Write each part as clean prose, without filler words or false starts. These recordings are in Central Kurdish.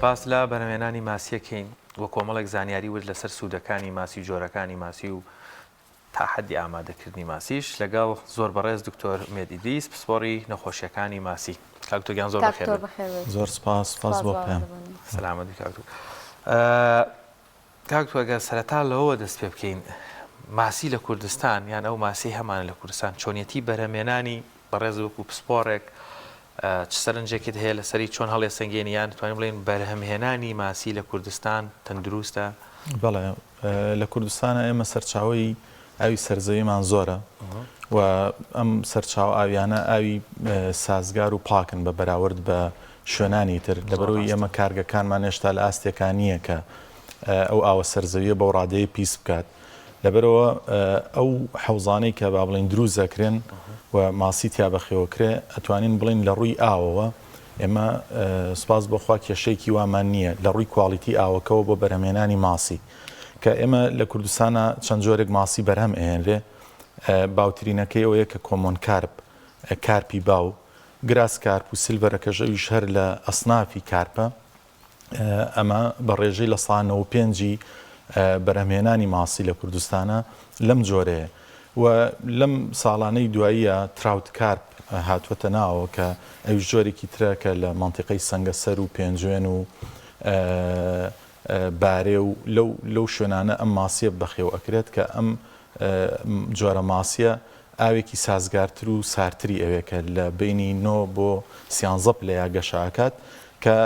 باس لە بەرهەمهێنانی ماسیەکەین و کۆمەڵێک زانیاری ورد لەسەر سوودەکانی ماسی و جۆرەکانی ماسی و تا حەدی ئامادەکردنی ماسیش لەگەڵ زۆر بەڕێز دکتۆر ئومێد ئیدریس پسپۆڕی نەخۆشیەکانی ماسی. کاک دکتۆر گیان زۆر بەخێر بێن. زۆر سپاس سپاس بۆ پەیام. سەلامەت بی کاک دکتۆر. کاک دکتۆر گەر سەرەتا لەوەوە دەست پێ بکەین ماسی لە کوردستان یان ئەو ماسی هەمانە لە کوردستان چۆنیەتی بەرهەمێنانی بەڕێز وەکو پسپۆڕێک چ سەرنجێکت هەیە لەسەری چۆن هەڵێسەنگێنی یان توانین بڵێین بەرهەمهێنانی ماسی لە کوردستان تەندروستە؟ بەڵێ لە کوردستانە ئێمە سەرچاوەی ئاوی سەرزەویمان زۆرە و ئەم سەرچاوە ئاویانە ئاوی سازگار و پاکن بە بەراورد بە شوێنانی تر لەبەرەوەی ئێمە کارگەکانمان هێشتا لە ئاستێکا نییە کە ئەو ئاوە سەرزەویە بەو ڕادەیە پیس بکات لەبەرئەوە ئەو حەوزانەی کە با بڵێین دروست دەکرێن و ماسی تیا بەخێوەکرێ ئەتوانین بڵێین لە ڕووی ئاوەوە ئێمە سوپاس بۆ خوا کێشەیەکی وامان نییە لە ڕووی کواڵیتی ئاوەکەوە بۆ بەرهەمهێنانی ماسی کە ئێمە لە کوردستانە چەند جۆرێک ماسی بەرهەم ئەهێنرێ باوترینەکەی ئەوەیە کە common carp کارپی باو grass carp و silver ەکەش ئەویش هەر لە ئەسنافی کارپە ئەمە بە ڕێژەی 95% ی بەرهەمهێنانی ماسی لە کوردستانە لەم جۆرەیە و لەم ساڵانەی دواییە trout carp هاتووەتە ناوەوە کە ئەویش جۆرێکی ترە کە لە مەنتیقەی سەنگەسەر و پێنجوێن و بارێ و لەو لەو شوێنانە ئەم ماسیە بەخێو ئەکرێت کە ئەم جۆرە ماسیە ئاوێکی سازگارتر و سارتری ئەوێ کە لە بەینی نۆ بۆ سیانزە پلەیا گەشە ئەکات کە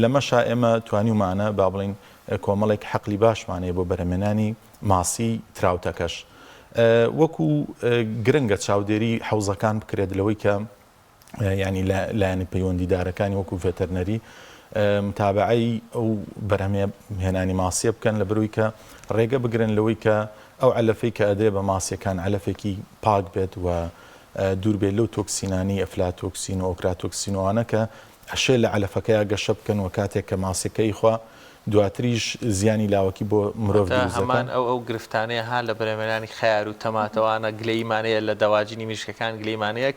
لەمەشا ئێمە توانیومانە با بڵێین کۆمەڵێک حەقلی باشمان هەیە بۆ بەرهەمێنانی ماسی تراوتەکەش. وەکو گرنگە چاودێری حەوزەکان بکرێت لەوەی کە یانی لایەنە پەیوەندیدارەکانی وەکو ڤێتەرنەری متابعەی ئەو بەرهەمهێنانی ماسیە بکەن لە بەروی کە ڕێگە بگرن لەوەی کە ئەو عەلەفەی کە ئەدرێ بە ماسیەکان عەلەفێکی پاک بێت و دوور بێت لەو تۆکسینانی ئەفلاتۆکسین و ئۆکراتۆکسین و ئەوانە کە ئەشێ لە عەلەفەکەیا گەشە بکەن و کاتێک کە ماسیەکە ئیخوا دواتریش زیانی لاوەکی بۆ مرۆڤ واتە دروست هەمان دەکا. ئەو ئەو گرفتانەیە ها لە بەرهەمهێنانی خەیار و تەماتەوانە گلەییمان هەیە لە دەواجنی مریشکەکان گلەییمان هەیە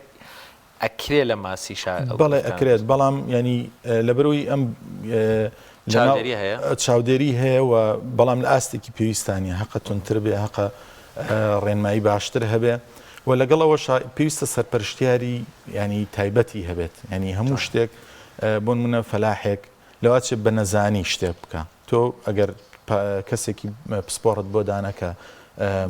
ئەکرێ لە ماسیشا ئەو بەڵێ گرفتانە ئەکرێت دروست بەڵام یانی لەبەرئەوەی ئەم لەناو چاودێری هەیە؟ چاودێری هەیە و بەڵام لە ئاستێکی پێویستا نیە هەقە توندتر بێ هەقە ڕێنمایی باشتر هەبێ و لەگەڵ ئەوەشا پێویستە سەرپەرشتیاری یانی تایبەتی هەبێت یانی هەموو شتێک بۆ نمونە فەلاحێک لەواچێ بە نەزانی شتێک بکە تۆ ئەگەر کەسێکی پسپۆڕت بۆ دانا کە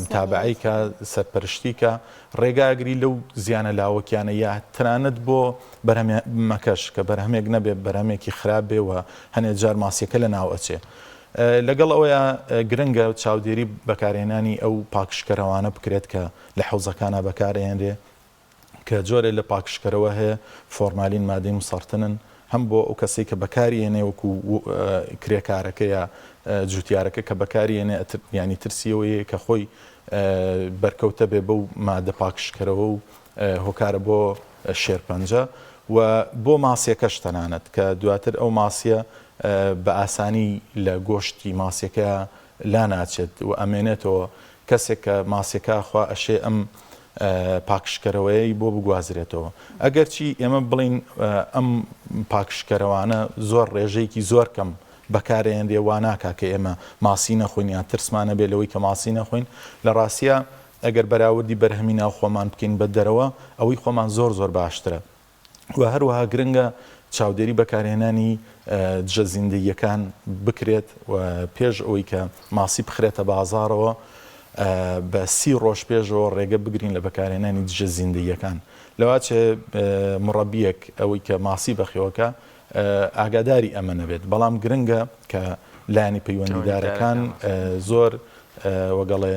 متابعەی کە سەرپەرشتی کە ڕێگاگری لەو زیانە لاوەکیانە یا تەنانەت بۆ بەرهەمەکەش کە بەرهەمێک نەبێ بەرهەمێکی خراپ بێ و هەنێ جار ماسیەکە لە ناو ئەچێ لەگەڵ ئەوەیا گرنگە چاودێری بەکارهێنانی ئەو پاکژکەرەوانە بکرێت کە لە حەوزەکانا بەکارئەهێنرێ کە جۆرێ لە پاکژکەرەوە هەیە فۆرمالین مادەی مسەڕتنن هەم بۆ ئەو کەسەی کە بەکاری ئێنێ وەکو کرێکارەکە یا جوتیارەکە کە بەکاری ئێنێ یانی ترسی ئەوەی هەیە کە خۆی بەرکەوتە بێ بەو مادە پاکژکەرەوە و هۆکارە بۆ شێرپەنجە و بۆ ماسیەکەش تەنانەت کە دواتر ئەو ماسیە بە ئاسانی لە گۆشتی ماسیەکە لاناچێت و ئەمێنێتەوە کەسێک کە ماسیەکە ئەخوا ئەشێ ئەم پاکژکەرەوەیەی بۆ بگوازرێتەوە ئەگەرچی ئێمە بڵین ئەم پاکژکەرەوانە زۆر ڕێژەیەکی زۆر کەم بەکارێنرێ وا ناکا کە ئێمە ماسی نەخۆین یان ترسمان هەبێ لەوەی کە ماسی نەخۆین لە ڕاستیا ئەگەر بەراوردی بەرهەمی ناو خۆمان بکەین بە دەرەوە ئەوەی خۆمان زۆر زۆر باشترە و هەروەها گرنگە چاودێری بەکارهێنانی دژە زیندەییەکان بکرێت و پێش ئەوەی کە ماسی بخرێتە بازاڕەوە بە سی ڕۆژ پێشەوە ڕێگە بگرین لە بەکارهێنانی دژە زیندەییەکان لەواچێ مڕەبیەک ئەوەی کە ماسی بەخێوەکە ئاگاداری ئەمە نەبێت بەڵام گرنگە کە لایەنی پەیوەندیدارەکان زۆر وەگەڵێ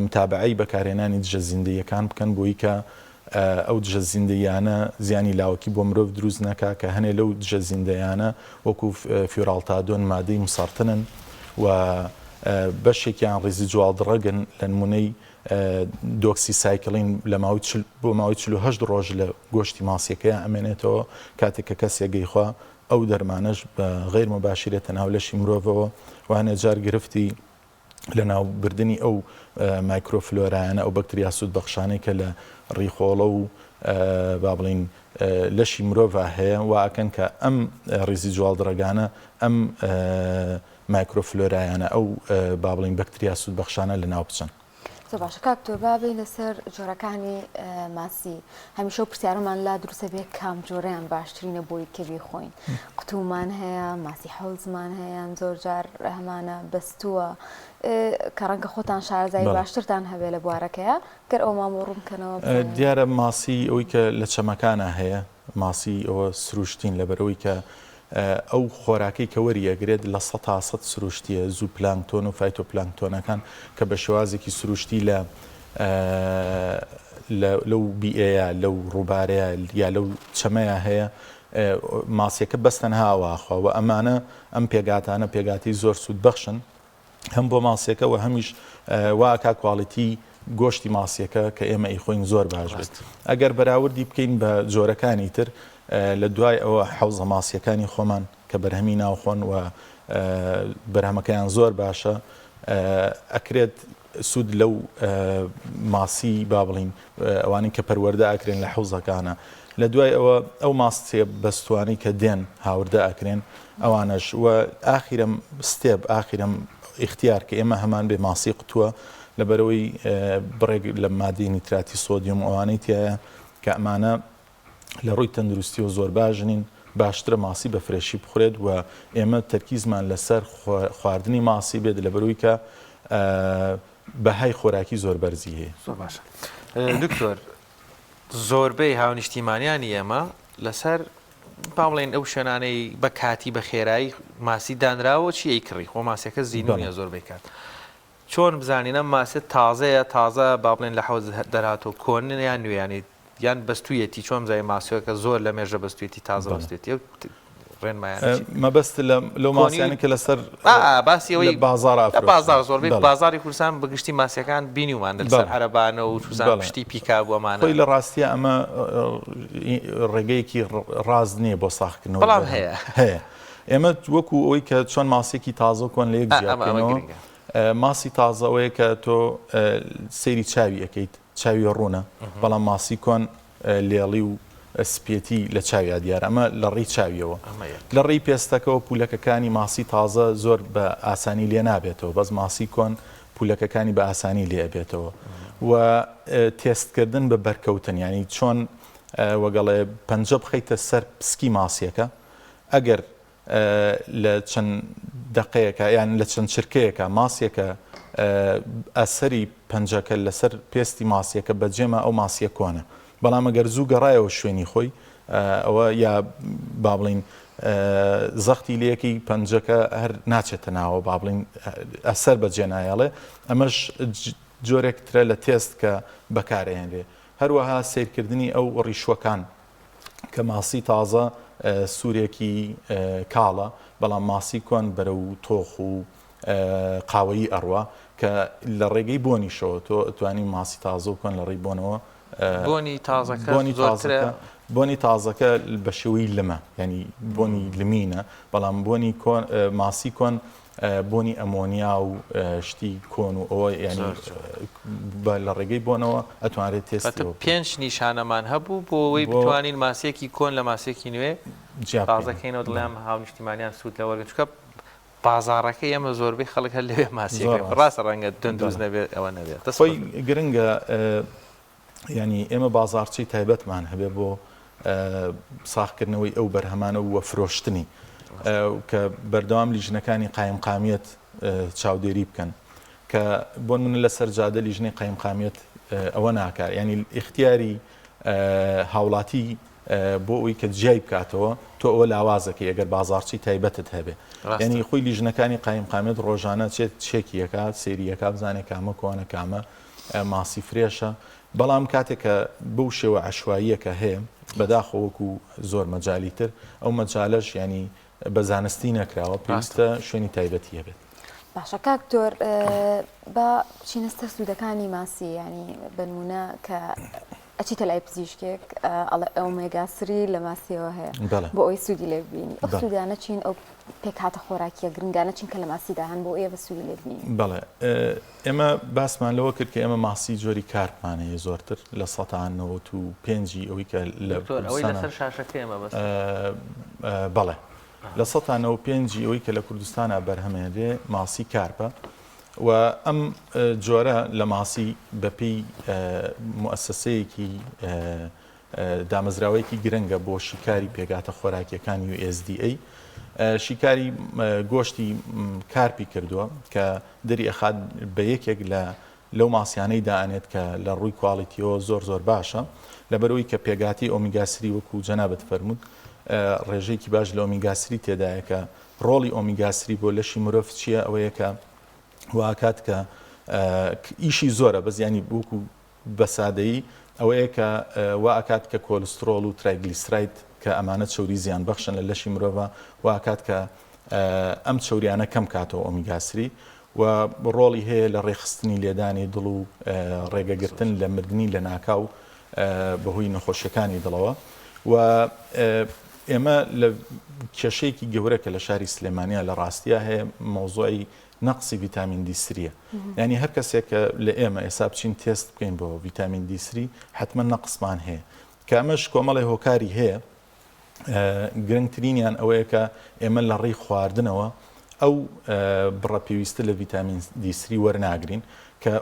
متابەعەی بەکارهێنانی دژە زیندەییەکان بکەن بۆی کە ئەو دژە زیندەییانە زیانی لاوەکی بۆ مرۆڤ دروست نەکا کە هەنێ لەو دژە زیندەیانە وەکو فیورالتادۆن مادەی مسەڕتنن و بەشێکیان residual drug ن لە نمونەی دۆکسی سایکلین لە ماوەی بۆ ماوەی 48 ڕۆژ لە گۆشتی ماسیەکەیان ئەمێنێتەوە کاتێک کە کەسێک گەیخوا ئەو دەرمانەش بە غیر مباشر ێتە ناو لەشی مرۆڤەوە و هەنێ جار گرفتی لەناوبردنی ئەو مایکرۆفلۆرایانە، ئەو بەکتریا سوودبەخشانەی کە لە ڕیخۆڵە و با بڵێین. لەشی مرۆڤا هەیە وا ئەکەن کە ئەم residual drug انە ئەم مایکرۆفلۆرایانە ئەو با بڵێین بەکتریا سوودبەخشانە لەناو بچن. زۆر باشە کاک دکتۆر با بێینە سەر جۆرەکانی ماسی هەمیشە و پرسیارەمان لا دروستە بێ کام جۆرەیان باشترینە بۆی کە بیخۆین قوتومان هەیە ماسی حەوزمان هەیە زۆر جار هەمانە بەستووە کە ڕەنگە خۆتان شارەزای باشترتان هەبێ لە بوارەکەیە گەر ئەومان بۆ ڕوون بکەنەوە بزانین. دیارە ماسی ئەوەی کە لە چەمەکانا هەیە ماسی ئەوە سروشتین لەبەرئەوەی کە ئەو خۆراکەی کە وەری ئەگرێت 100% سروشتیە زوو پلانکتۆن و phytoplankton ەکان کە بە شێوازێکی سروشتی لە لەو بیئەیە لەو ڕووبارەیە یا لەو چەمەیە هەیە ماسیەکە بەس تەنها ئەوە ئەخوا و ئەمانە ئەم پێگاتانە پێگاتی زۆر سوودبەخشن هەم بۆ ماسیەکە و هەمیش وا ئەکا quality گۆشتی ماسیەکە کە ئێمە ئیخۆین زۆر باش بێت ئەگەر بەراوردی بکەین بە جۆرەکانی تر لە دوای ئەوە حەوزە ماسیەکانی خۆمان کە بەرهەمی ناوخۆن و بەرهەمەکەیان زۆر باشە ئەکرێت سوود لەو ماسی با بڵین ئەوانەی کە پەروەردە ئەکرێن لە حەوزەکانە لە دوای ئەوە ئەو ماستیە بەستوانەی کە دێن هاوردە ئەکرێن ئەوانەش و ئاخیرم step ئاخیرم ئیختیار کە ئێمە هەمان بێ ماسی قوتووە لەبەرەوەی بڕێک لە مادەی نیتراتی سۆدیوم ئەوانەی تایە کە ئەمانە لە ڕووی تەندروستیەوە زۆر باش نین باشترە ماسی بە fresh ی بخورێت و ئێمە تەرکیزمان لەسەر خواردنی ماسی بێت لەبەرەوەی کە بەهای خۆراکی زۆر بەرزی هەیە. زۆر باشە دکتۆر زۆربەی هاونیشتیمانیانی ئێمە لەسەر با بڵێین ئەو شوێنانەی بە کاتی بە خێرایی ماسی دانراوە چی ئەیکڕی خۆ ماسیەکە زیندوو نیە زۆربەی کات چۆن بزانین ئەم ماسیە تازەیە تازە با بڵێن لە حەوز دەرهاتوو کۆن یان نوێ یان بەستوویەتی چۆن بزانین ماسیەکە زۆر لە مێژە بەستوویەتی تازە بەستێتی ئەو ڕێنمایانە چین؟ مەبەست لە لەو ماسیانە کە لەسەر باسی ئەوەی لە بازاڕ لە بازاڕ زۆربەی بازاڕی کوردستان بە گشتی ماسیەکان بینیومان لەسەر عەرەبانە و چوزان پشتی پیکاب و ئەمانە. خۆی لە ڕاستیا ئەمە ڕێگەیەکی ڕاست نییە بۆ ساغکردنەوەی بەڵام هەیە هەیە ئێمە وەکو ئەوەی کە چۆن ماسیەکی تازە و کۆن لە یەک جیا بکەینەوە ماسی تازە ئەوەیە کە تۆ سەیری چاوی ئەکەیت چاوی ڕوونە بەڵام ماسی کۆن لێڵی و سپێتی لە چاویا دیارە ئەمە لە ڕێی چاویەوە لە ڕێی پێستەکەوە پولەکەکانی ماسی تازە زۆر بە ئاسانی لێ نابێتەوە بەس ماسی کۆن پولەکەکانی بە ئاسانی لێ ئەبێتەوە و تێستکردن بە بەرکەوتن یعنی چۆن وەگەڵێ پەنجە بخەیتە سەر پسکی ماسیەکە ئەگەر لە چەند دەقەیەکا یان لە چەند چرکەیەکا ماسیەکە ئەسەری پەنجەکە لەسەر پێستی ماسیەکە بەجێما ئەو ماسیە کۆنە بەڵام ئەگەر زوو گەڕایەوە شوێنی خۆی ئەوە یا با بڵین زەختی لەکەی پەنجەکە هەر ناچێتە ناوە با بڵین ئەسەر بەجێ نایەڵێ ئەمەش جۆرێک ترە لە تێست کە بەکارئەهێنرێ هەروەها سەیرکردنی ئەو ڕیشوەکان کە ماسی تازە سوورێکی کاڵە، بەڵام ماسی کۆن بەرەو تۆخ و قاوەیی ئەڕوا کە لە ڕێگەی بۆنیشەوە تۆ ئەتوانی ماسی تازە و کۆن لە ڕێی بۆنەوە بۆنی تازەکە بۆنی تازەکە بۆنی تازەکە بە شێوەی لمە یعنی بۆنی لمینە بەڵام بۆنی کۆن ماسی کۆن بۆنی ئەمۆنیا و شتی کۆن و ئەوە یانی بە لە ڕێگەی بۆنەوە ئەتوانرێت تێستی بکرێت. پێنج نیشانەمان هەبوو بۆ ئەوەی بتوانین ماسییەکی کۆن لە ماسییەکی نوێ جیا بکەینەوە. تازەکەینەوە دڵنیام هاونیشتیمانیان سوود لە وەرگرن چونکە بازاڕەکەی ئێمە زۆربەی خەڵک هەر لەوێ ماسی زۆر ئەکڕێت ڕاستە. ڕاستە ڕەنگە تەندروست بەڵێ. نەبێت ئەوە نەبێت. دەست خۆی خۆش بێت. گرنگە یانی ئێمە بازاڕچەی تایبەتمان هەبێ بۆ ساغکردنەوەی ئەو بەرهەمانە و فرۆشتنی کە بەردەوام لیژنەکانی قایمقامیەت چاودێری بکەن کە بۆ من لەسەر جادە لیژنەی قایمقامیەت ئەوە ناکات ینی ئیختیاری هاوڵاتی بۆ ئەوی کە جیای بکاتەوە تۆ ئەوە لاوازەکەی ئەگەر بازارچی تایبەتت هەبێ ینی خۆی لیژنەکانی قایمقامیەت ڕۆژانە چێت چێکیەکە سێریەکە بزانێ کامە کۆنە کامە ماسی فرێشە، بەڵام کاتێک کە بەو شێوە عەشواییە کە هەیە، بەداخەوە وەکو زۆر مەجالی تر، ئەو مەجالەش یانی بە زانستی نەکراوە، پێویستە شوێنی تایبەتی هەبێت. باشە کاک دکتۆر با بچینە سەر سوودەکانی ماسی، یانی بەنمونە کە. ئەچیتە لای پزیشکێک ئەڵێ omega three لە ماسیەوە هەیە بۆ ئەوەی سوودی لێ ببینی ئەو سوودانە چین ئەو پێکهاتە خۆراکیە گرنگانە چین کە لە ماسیدا هەن بۆ ئێوە سوودی لێ ببینی؟ بەڵێ ئێمە باسمان لەوە کرد کە ئێمە ماسی جۆری carp مان هەیە زۆرتر لە 95 ی ئەوەی کە لە دکتۆر ئەوەی لەسەر شاشەکەیە مەبەست بەڵێ 95% ی ئەوەی کە لە کوردستانا بەرهەمێنرێ ماسی carp ە و ئەم جۆرە لە ماسی بەپێی موئەسەسەیەکی دامەزراوەیەکی گرنگە بۆ شیکاری پێکهاتە خۆراکیەکان USDA شیکاری گۆشتی carp ی کردووە کە دەری ئەخات بە یەکێک لە لەو ماسیانەی دائەنێت کە لە ڕووی quality یەوە زۆر زۆر باشە لەبەرئەوەی کە پێکهاتەی omega three وەکو جەنابت فەرمووت ڕێژەیەکی باش لە omega three تێدایە کە ڕۆڵی omega three بۆ لەشی مرۆڤ چییە ئەوەیە کە واکات کە ئیشی زۆرە بەس ینی وەکو بە سادەیی ئەوەیە کە وا ئەکات کە کۆلسترۆڵ و triglyceride کە ئەمانە چەوری زیان بەخشن لە لەشی مرۆڤا وا ئەکات کە ئەم چەوریانە کەم کاتەوە omega three و ڕۆڵی هەیە لە ڕێکخستنی لێدانی دڵ و ڕێگەگرتن لە مردنی لەناکاو بەهۆی نەخۆشیەکانی دڵەوە و ئێمە لە کێشەیەکی گەورە کە لە شاری سلێمانیا لە ڕاستیا هەیە مەوزوعی نەقسی ڤیتامین دی three یە یانی هەر کەسێک کە لە ئێمە ئێسا بچین تێست بکەین بۆ ڤیتامین دی three حتمما نەقسمان هەیە کە ئەمەش کۆمەڵی هۆکاری هەیە گرنگترینیان ئەوەیە کە ئێمە لە ڕێی خواردنەوە ئەو بڕە پێویستە لە ڤیتامین دی three وەرناگرین کە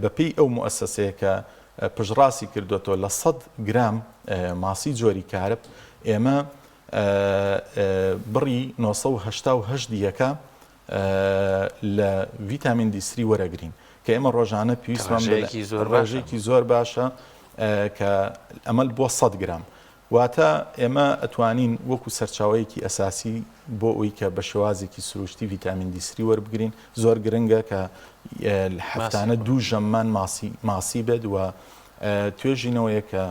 بەپێی ئەو موئەسەسەیە کە پشتڕاستی کردوێتەوە لە 100 گرام ماسی جۆری carp ئێمە بڕی 988 یەکە لە ڤیتامین دی three وەرەگرین کە ئێمە ڕۆژانە پێویستمان ڕێژەیەکی زۆر باشە کە ئەمە بۆ 100 گرام واتە ئێمە ئەتوانین وەکو سەرچاوەیەکی ئەساسی بۆ ئەوی کە بە شێوازێکی سروشتی ڤیتامین دی three وەربگرین زۆر گرنگە کە هەفتانە دوو ژەممان ماسی ماسی بێت و توێژینەوەیە کە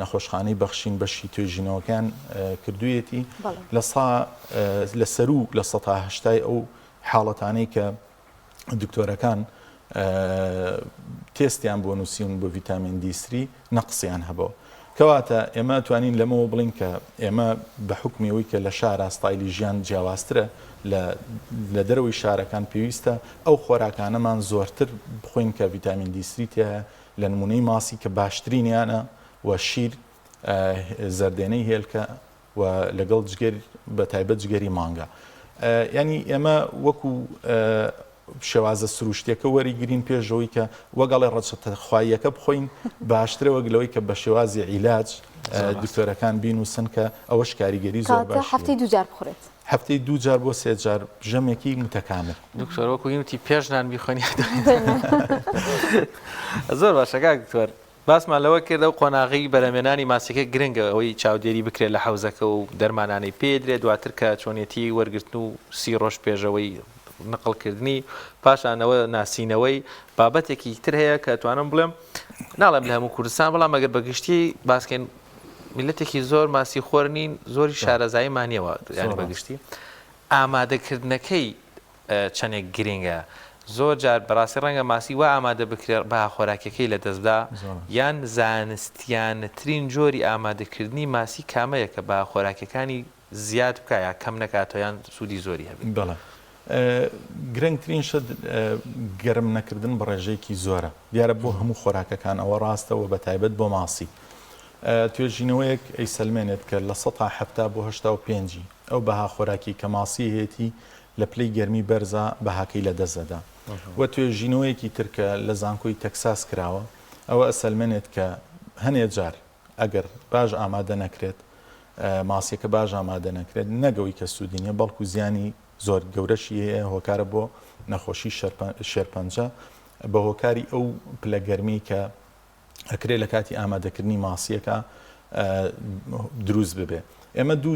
نەخۆشخانەی بەخشین بەشی توێژینەوەکان کردوویەتی لە سا لە سەروو لە سەتا هەشتای ئەو حاڵەتانەی کە دکتۆرەکان تێستیان بۆ نووسیون بۆ ڤیتامین دی three نەقسیان هەبوو کەواتە ئێمە توانین لەمەوە بڵین کە ئێمە بە حکمی ئەوەی کە لە شارا ستایلی ژیان جیاوازترە لە دەرەوەی شارەکان پێویستە ئەو خۆراکانەمان زۆرتر بخۆین کە ڤیتامین دی three تیایە لە نمونەی ماسی کە باشترینیانە و شیر زەردێنەی هێلکە و لەگەڵ جگەر بە تایبەت جگەری مانگا ینی ئێمە وەکو شێوازە سروشتیەکە وەریگرین پێشەوەی کە وەگەڵێ ڕەچەتە خواییەکە بخۆین باشترە وەک لەوەی کە بە شێوازی عیلاج دکتۆرەکان بینوسن کە ئەوەش کاریگەری زۆر باش هەفتەی دووجار بخورێت هەفتەی دووجار بۆ سێ جار ژەمێکی متەکامل. دکتۆر وەکو وتی پێش نان بیخۆن زۆر باشە کاک دکتۆر باسمان لەوە کرد ئەو قۆناغی بەرەمێنانی ماسیەکە گرنگە ئەوەی چاودێری بکرێت لە حەوزەکە و دەرمانانەی پێدرێت دواتر کە چۆنیەتی وەرگرتن و سی ڕۆژ پێشەوەی نقڵکردنی پاشانەوە ناسینەوەی بابەتێکی تر هەیە کە توانم بڵێم ناڵێم لە هەموو کوردستان بەڵام ئەگەر بەگشتی باسکەین میللەتێکی زۆر ماسی خۆر نین زۆری شارەزاییمان نییە یانی بەگشتی ئامادەکردنەکەی چەندێک گرنگە زۆر جار بەڕاستی ڕەنگە ماسی وا ئامادە بکرێت بەها خۆراکیەکەی لەدەستدا یان زانستیانەترین جۆری ئامادەکردنی ماسی کامەیە کە بەها خۆراکیەکانی زیاد بکا یا کەم نەکاتەوە یان سوودی زۆری هەبێت؟ بەڵێ گرنگترین شت گەرم نەکردن بە ڕێژەیەکی زۆرە دیارە بۆ هەموو خۆراکەکان ئەوە ڕاستە و بە تایبەت بۆ ماسی توێژینەوەیەک ئەیسەلمێنێت کە 70% بۆ 85 ی ئەو بەها خۆراکی کە ماسی هەیەتی لە پلەی گەرمی بەرزا بەهاکەی لەدەست دەدا و توێژینەوەیەکی تر کە لە زانکۆی تەکساس کراوە ئەوە ئەسەلمێنێت کە هەنێ جار ئەگەر باش ئامادە نەکرێت ماسیەکە باش ئامادە نەکرێت نەک ئەوەی کە سوودی نیە بەڵکو زیانی زۆر گەورەشی هەیە هۆکارە بۆ نەخۆشی شێرپەنجە بە هۆکاری ئەو پلە گەرمی کە ئەکرێ لە کاتی ئامادەکردنی ماسیەکە دروست ببێ ئێمە دوو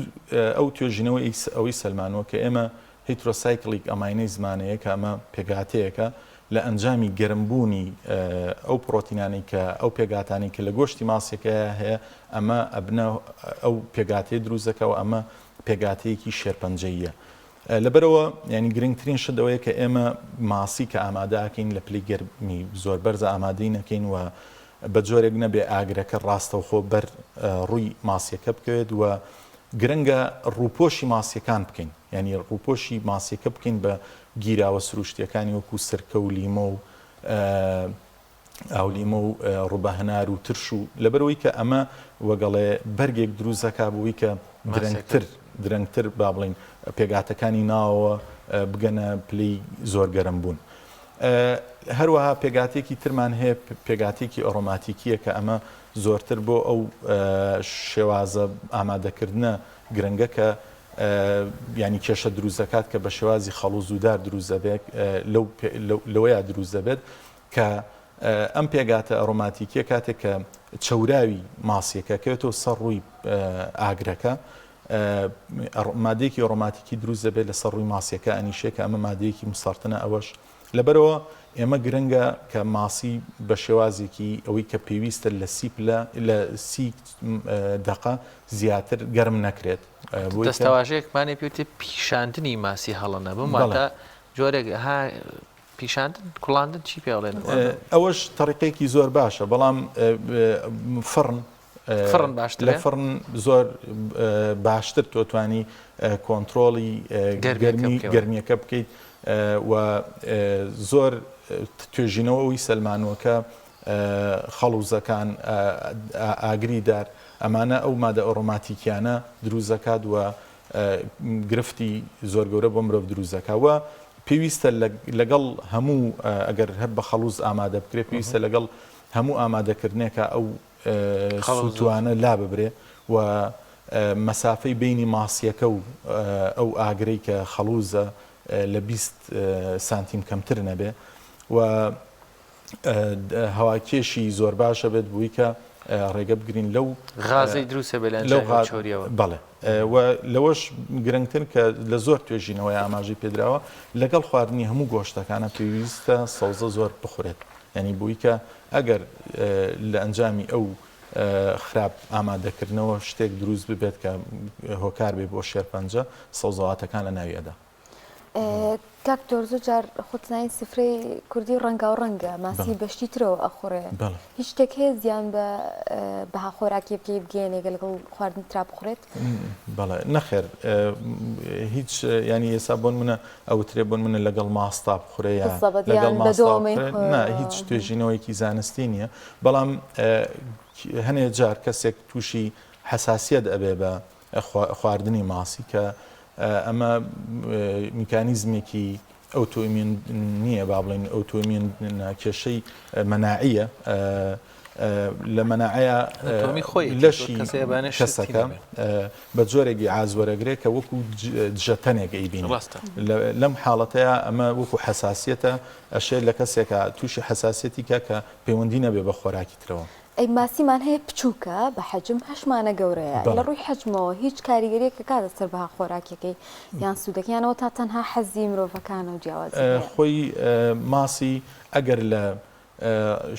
ئەو توێژینەوە ئەوەی سەلمانوە کە ئێمە heterocyclic amines مان هەیە کە ئەمە پێکهاتەیەکە لە ئەنجامی گەرمبوونی ئەو پڕۆتینانەی کە ئەو پێکهاتانەی کە لە گۆشتی ماسیەکەیا هەیە ئەمە ئەبنە ئەو پێکهاتەیە دروست دەکا و ئەمە پێکهاتەیەکی شێرپەنجەییە. لەبەرئەوە یانی گرنگترین شت ئەوەیە کە ئێمە ماسی کە ئامادە ئەکەین لە پلەی گەرمی زۆر بەرزە ئامادەی نەکەین و بە جۆرێک نەبێ ئاگرەکە ڕاستەوخۆ بەر ڕووی ماسیەکە بکەوێت و گرنگە ڕووپۆشی ماسیەکان بکەین یانی ڕووپۆشی ماسیەکە بکەین بە گیراوە سروشتیەکانی وەکو سرکە و لیمۆ و ئاولیمۆ و ڕوبە هەنار و ترش و لەبەرئەوەی کە ئەمە وەگەڵێ بەرگێک دروست دەکا بۆی کە درەنگتر درەنگتر با بڵین پێگاتەکانی ناوەوە بگەنە پلەی زۆر گەرم بوون. هەروەها پێگاتێکی ترمان هەیە پێگاتێکی ئۆرۆماتیکیە کە ئەمە زۆرتر بۆ ئەو شێوازە ئامادەکردنە گرنگە کە ینی کێشە دروست دەکات کە بە شێوازی خەڵوز و دار دروست دەبێت لەوەیە دروست دەبێت کە ئەم پێگاتە ئەرۆماتیکیە کاتێک کە چەوراوی ماسیەکە کەوێتەوە سەر ڕووی ئاگرەکە مادەیەکی ئەرۆماتیکی دروست دەبێت لەسەر ڕووی ماسیەکە ئەنیشێ کە ئەمە مادەیەکی مسەرتنە ئەوەش لەبەرەوە ئێمە گرنگە کە ماسی بە شێوازێکی ئەوەی کە پێویستە لە سی پلە لە سی دەقە زیاتر گەرم نەکرێت. دەستەواژەیەکمانێ پێوتێ پیشاندنی ماسی هەڵە نەبم واتە جۆرێک ها پیشاندن کوڵاندن چی پێ ئەڵێن؟ ئەوەش تەریقێکی زۆر باشە بەڵام فڕن فڕن باشترە لە فڕن زۆر باشتر تۆ توانی کۆنترۆڵی گەرمی گەرمیەکە بکەیت و زۆر توێژینەوە ئەوی سەلمانوەکە خەڵوزەکان ئاگری دار ئەمانە ئەو مادە ئۆرۆماتیکیانە دروست دەکات و گرفتی زۆر گەورە بۆ مرۆڤ دروست دەکات و پێویستە لەگەڵ هەموو ئەگەر هەر بە خەڵوز ئامادە بکرێت پێویستە لەگەڵ هەموو ئامادەکردنێکە ئەو سووتوانە لا ببرێ و مەسافەی بینی ماسیەکە و ئەو ئاگرەی کە خەڵوزە لە 20 سانتیم کەمتر نەبێ و هەواکێشی زۆر باش ئەبێت بووی کە ڕێگە بگرین لەو غازەی دروست ئەبێت لە ئەنجامی چۆریەوە. بەڵێ و لەوەش گرنگتر کە لە زۆر توێژینەوەی ئاماژەی پێدراوە لەگەڵ خواردنی هەموو گۆشتەکانە پێویستە سەوزە زۆر بخورێت یعنی بووی کە ئەگەر لە ئەنجامی ئەو خراپ ئامادەکردنەوە شتێک دروست ببێت کە هۆکار بێ بۆ شێرپەنجە سەوزەواتەکان لە ناوی ئەدا. کاک دکتۆر زۆر جار خۆت زانی سفرەی کوردی ڕەنگاو ڕەنگە ماسی بە شتی ترەوە ئەخورێ هیچ شتێک هەیە زیان بە بەها خۆراکی بکەی بگەیەنێ گەر لەگەڵ خواردنی ترا بخورێت؟ بەڵێ نەخێر هیچ ینی ئێسا بۆن منە ئەوترێ بۆن منە لەگەڵ ماستا بخورێ یا لەگەڵ ماستا نا هیچ توێژینەوەیەکی زانستی نییە بەڵام هەنێ جار کەسێک تووشی حساسیت ئەبێ بە خواردنی ماسی کە ئەمە میکانیزمێکی autoimmune نییە با بڵێن autoimmune کێشەی مەناعیە لە مەناعەیە لەشی کەسەکە بە جۆرێکی ئاز وەرەگرێ کە وەکو دژەتەنێک ئەیبین لەم حاڵەتەیە ئەمە وەکو حساسیەتە ئەشێت لە کەسێکە تووشی حساسیەتی کە کە پەیوەندی نەبێ بە خۆراکی ترەوە. ئەی ماسیمان هەیە بچووکە بە حەجم هەشمانە گەورەیە لە ڕووی حەجمەوە هیچ کاریگەریەک ئەکاتە سەر بەها خۆراکیەکەی یان سوودەکەی یان ئەوە تا تەنها حەزی مرۆڤەکانە و جیاوازی هەیە؟ خۆی ماسی ئەگەر لە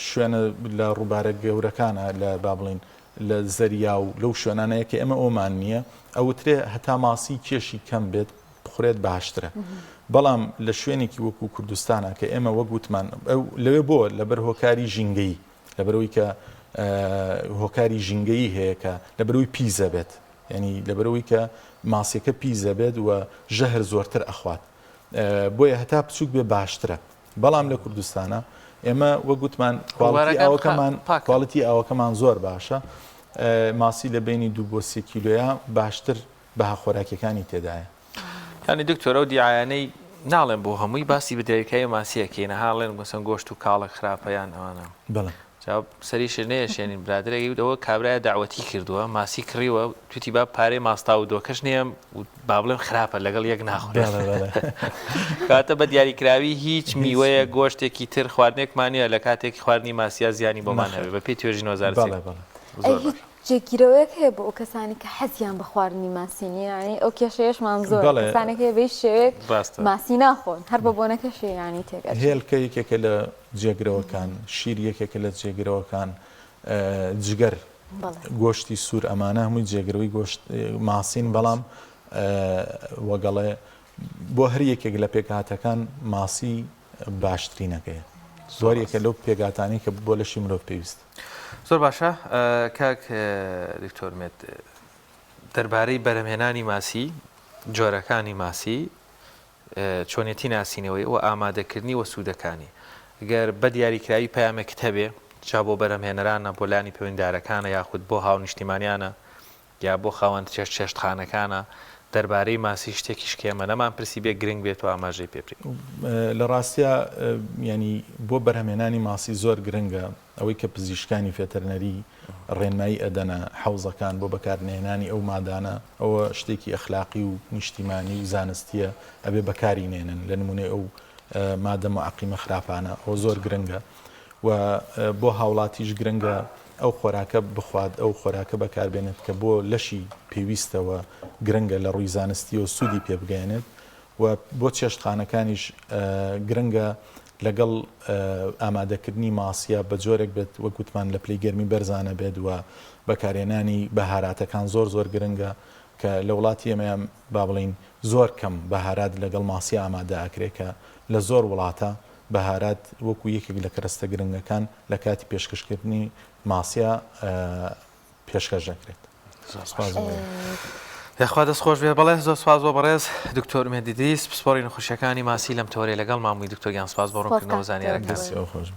شوێنە لە ڕووبارە گەورەکانە لە با بڵین لە زەریا و لەو شوێنانەیە کە ئێمە ئەومان نییە ئەوترێ هەتا ماسی کێشی کەم بێت بخورێت باشترە بەڵام لە شوێنێکی وەکو کوردستانە کە ئێمە وەک وتمان لەوێ بۆ لەبەر هۆکاری ژینگەیی لەبەرئەوەی کە هۆکاری ژینگەیی هەیە کە لەبەرئەوەی پیس ئەبێت یعنی لەبەرئەوەی کە ماسیەکە پیس ئەبێت و ژەهر زۆرتر ئەخوات بۆیە هەتا بچووک بێ باشترە بەڵام لە کوردستانە ئێمە وەک گوتمان quality ئاوەکەمان quality ئاوەکەمان زۆر باشە ماسی لە بینی دوو بۆ سێ کیلۆیە باشتر بەها خۆراکیەکانی تێدایە. یانی دکتۆر ئەو دیعایانەی ناڵێم بۆ هەمووی باسی بدەویکای ماسیە کەین ها ڵێن مەسەن گۆشت و کاڵەک خراپە یان ئەوانە بەڵێ جا سەریش نەیەشێنین برادەرێک وت ئەوە کابرایە داوەتی کردووە ماسی کڕیوە توتی با پارەی ماستاو و دۆکەش نێم و با بڵێم خراپە لەگەڵ یەک ناخورێت بەڵێ بەڵێ کاتە بە دیاریکراوی هیچ هیچ میوەیە گۆشتێکی تر خواردنێکمان نییە لە کاتێکی خواردنی ماسیا زیانی بۆمان نەخێر هەبێ بە پێی توێژینەوە زانستیەکان بەڵێ بەڵێ ئەی زۆر هیچ باشە. جێگیرەوەیەک هەیە بۆ ئەو کەسانەی کە حەزیان بە خواردنی ماسی نییە یانی ئەو کێشەیەشمان زۆرە بەڵێ. کەسانێک هەیە بە هیچ شێوەیەک ڕاستە. ماسی ناخۆن هەر بە بۆنەکەشی یانی تێک ئەچن. هێلکە یەکێکە لە جێگرەوەکان، شیر یەکێکە لە جێگرەوەکان، جگەر، بەڵێ. گۆشتی سوور ئەمانە هەمووی جێگرەوەی گۆشت ماسین بەڵام وەگەڵێ بۆ هەر یەکێک لە پێکهاتەکان ماسی باشترینەکەیە. زۆر یەکە لەو پێکهاتانەی کە بۆ لەشی مرۆڤ پێویستە. زۆر باشە کاک دکتۆر مێد دەربارەی بەرهەمهێنانی ماسی، جۆرەکانی ماسی، چۆنیەتی ناسینەوەی و ئامادەکردنی و سوودەکانی. گەر بە دیاریکراوی پەیامێکت هەبێ جا بۆ بەرهەمهێنەرانە، بۆ لایەنی پەیوەندیدارەکانە یاخود بۆ هاونیشتیمانیانە یا بۆ خاوەن چێشت چێشتخانەکانە دەربارەی ماسی شتێکیش کە ئێمە نەمان پرسی بێ گرنگ بێت و ئاماژەی پێ بدەین. لە ڕاستیا یانی بۆ بەرهەمهێنانی ماسی زۆر گرنگە ئەوەی کە پزیشکانی فێتەرنەری ڕێنمایی ئەدەنە حەوزەکان بۆ بەکارنەهێنانی ئەو مادانە ئەوە شتێکی ئەخلاقی و نیشتیمانی و زانستیە ئەبێ بەکاری نێنن لە نمونەی ئەو مادە معقیمە خراپانە ئەوە زۆر گرنگە و بۆ هاوڵاتیش گرنگە ئەو خۆراکە بخوات، ئەو خۆراکە بەکاربێنێت کە بۆ لەشی پێویستە و گرنگە لە ڕووی زانستیەوە سوودی پێ بگەیەنێت و بۆ چێشتخانەکانیش گرنگە لەگەڵ ئامادەکردنی ماسیە بە جۆرێک بێت وەک وتمان لە پلەی گەرمی بەرزانە بێت و بەکارهێنانی بەهاراتەکان زۆر زۆر گرنگە کە لە وڵاتی ئێمە با بڵێین زۆر کەم بەهارات لەگەڵ ماسیە ئامادە ئەکرێ کە لە زۆر وڵاتە بەهارات وەکو یەکێک لە کەرەستە گرنگەکان لە کاتی پێشکەشکردنی ماسیا پێشکەش دەکرێت. سپاس بۆ یاخوا دەست خۆش بێ بەڵێ زۆر سپاس بۆ بەڕێز دکتۆر ئومێد ئیدریس پسپۆڕی نەخۆشیەکانی ماسی لەم تەوەرەی لەگەڵمان بووی دکتۆر گیان سپاس بۆ ڕوونکردنەوە زانیارەکانت. دەستی ئەو خۆش بێ.